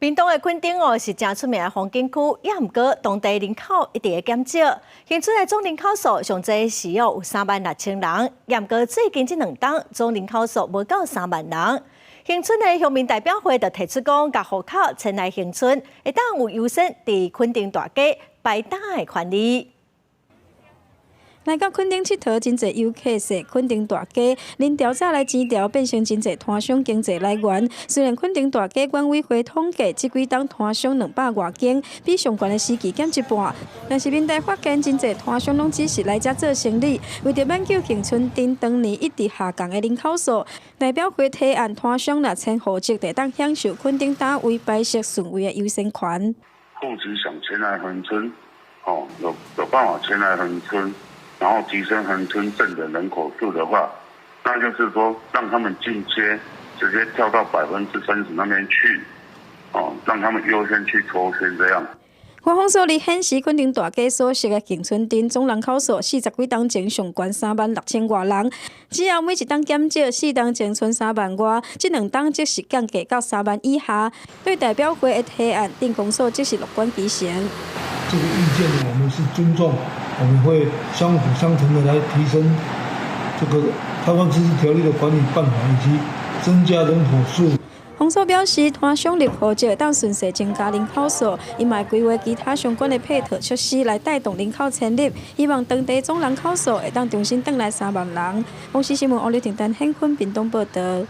屏東的墾丁哦是誠出名的風景區，也毋過當地人口一直咧減少。恆春的總人口數上濟時哦有3萬6千人，也毋過最近這兩冬總人口數無夠3萬人。恆春的鄉民代表會就提出講，共戶口遷來恆春，會當有優先佇墾丁大街擺檔的權利。來到墾丁𨑨迌，真濟遊客踅墾丁大街，人潮走來錢潮變成真濟攤商經濟來源。雖然墾丁大街管委會統計，這幾冬攤商200外間，比上懸的時期減一半。但是民代發現，真濟攤商攏只是來遮做生理。為著挽救恆春鎮當年一直下降的人口數，代表會提案攤商若遷戶籍，就當享受墾丁攤位擺設順位的優先權。戶籍想遷來恆春，哦，有辦法遷來恆春，然後提升恆春鎮的人口數的話，那就是說讓他們進階，直接跳到30%那邊去，哦，讓他們優先去抽籤這樣。官方數字顯示，墾丁大街所設的恆春鎮總人口數40幾冬前上懸3萬6千外人，只要每一冬減少，4冬前賰3萬外，這兩冬則是降低到3萬以下。對代表會的提案，鎮公所則是樂觀其成。這個意見我們是尊重，我們會相輔相成的來提升這個台灣自治條例的管理辦法，以及增加人口數。公所表示，攤商入戶籍會當順勢增加人口數，伊嘛會規劃其他相關的配套設施來帶動人口遷入，希望當地總人口數會當重新轉來3萬人。公視新聞王麗婷、陳顯坤屏東報導。